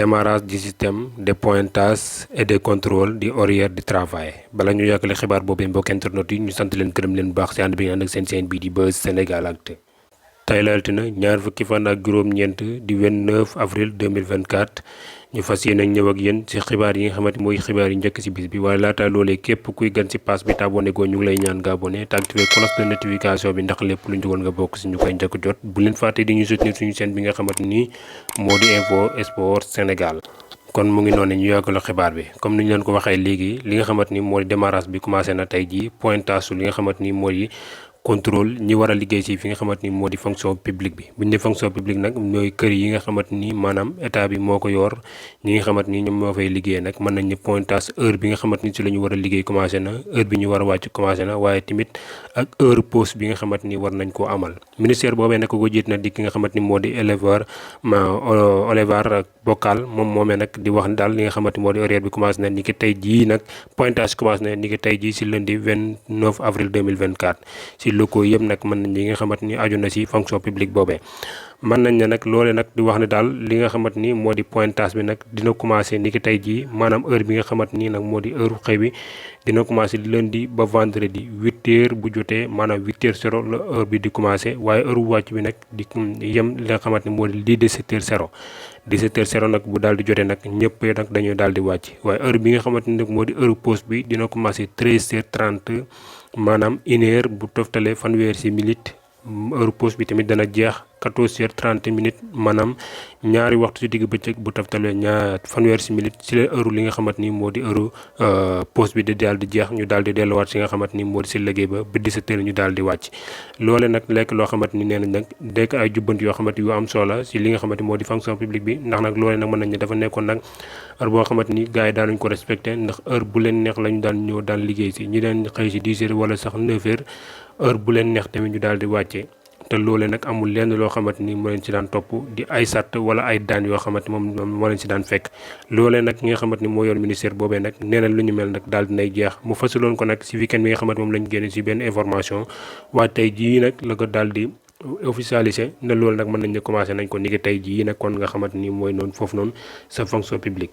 démarrage du système de pointage et de contrôle du horaire du travail bala ñu yàggale xibaar boobu mbokk internet yi ñu sant leen gërëm leen bu baax si ànd bi nga ànd ak seen chaîne bii di Buzz Sénégalactu tey la altine ñaar fukki fan ak juróom-ñeent di 29 avril 2024 ñu fas yéene ñëw ak yéen ci xibaar yi nga xamante mooy xibaar yi njëkk ci bis bi waaye laata loolee képp kuy gan ci pass bi te abonné goo ñu ngi lay ñaan nga abonné te activé cloche de notification bi ndax lépp lu ñu dugal nga bokk ci ñu koy njëkk jot bu leen fàtte di ñu soutenir suñu chaîne bi nga xamante ni moo di Info Sport Sénégal. kon mu ngi noonu ñu yàggal xibaar bi comme ni ñu leen ko waxee léegi li nga xamante ni moo di démarrage bi commencé na tey jii pointage su li nga xamante ni moo di contrôle ñi war a liggéey ci fi nga xamante ni moo di fonction publique bi bu ñu ne fonction publique nag ñooy kër yi nga xamante ni maanaam état bi moo ko yor ñi nga xamante ni ñoom moo fay liggéey nag mën nañ ne pointage heure bi nga xamante ni ci la ñu war a liggéey commencé na heure bi ñu war a wàcc commencé na waaye tamit ak heure pause bi nga xamante ni war nañ koo amal ministère boobee nag ko jiit na di ki nga xamante ni moo di éleveur Oliver Bokkal moom moomee nag di wax daal li nga xamante ni moo di horaire bi commencé na ni ki tey jii nag pointage commencé na ni ki tey jii si lundi 29 avril 2024 ci locaux yëpp nag mën nañ li nga xamante ni aju na ci fonction publique boobee mën nañ ne nag loole nag di wax ne daal li nga xamante ni moo di pointage bi nag dina commencé ni ki tey jii maanaam heure bi nga xamante ni nag moo di heure xëy bi dina commencé lundi ba vendredi 8h bu jotee maanaam 8h00 la heure bi di commencé waaye heure bu wàcc bi nag di yem li nga xamante ni moo di lii 17h00 17h00 nag bu daal di jotee nag ñëpp nag dañuy daal di wàcc waaye heure bi nga xamante ni nag moo di heure pause bi dina commencé 13h30 maanaam 1h bu toftalee fanweer ci minute heure pause bi tamit dana jeex 14h30 minutes maanaam ñaari waxtu ci digg bëccëg bu toftalee fanweer ci minute ci la heure li nga xamante ni moo di heure pause bi di daal di jeex ñu daal di delluwaat ci nga xamante ni moo di ci liggéey ba 17h ñu daal di wàcc loole nag lekk loo xamante ni nee nañ nag dekk ay jubbanti yoo xamante yu am solo ci li nga xamante moo di fonction publique bi ndax nag loole nag mën nañ ne dafa nekkoon nag heure boo xamante ni gars yi daanuñ ko respecté ndax heure bu leen neex lañu daan ñëw daan liggéey ci ñi daan xëy ci 10h wala sax 9h heure bu leen neex tamit ñu daal di wàccee te loolee nag amul lenn loo xamante ni moo leen ci daan topp di ay sàtt wala ay daan yoo xamante moom moo leen ci daan fekk loolee nag ñi nga xamante ni moo yor ministère boobee nag nee na lu ñu mel nag daal dinay jeex mu fasuloon ko nag ci weekend bi nga xamante moom lañ génne ci benn information waaye tey jii nag la ko daal di officialisé ne loolu nag mën nañ ne commencé nañ ko ni ki tey jii nag kon nga xamante ni mooy noonu foofu noonu sa fonction publique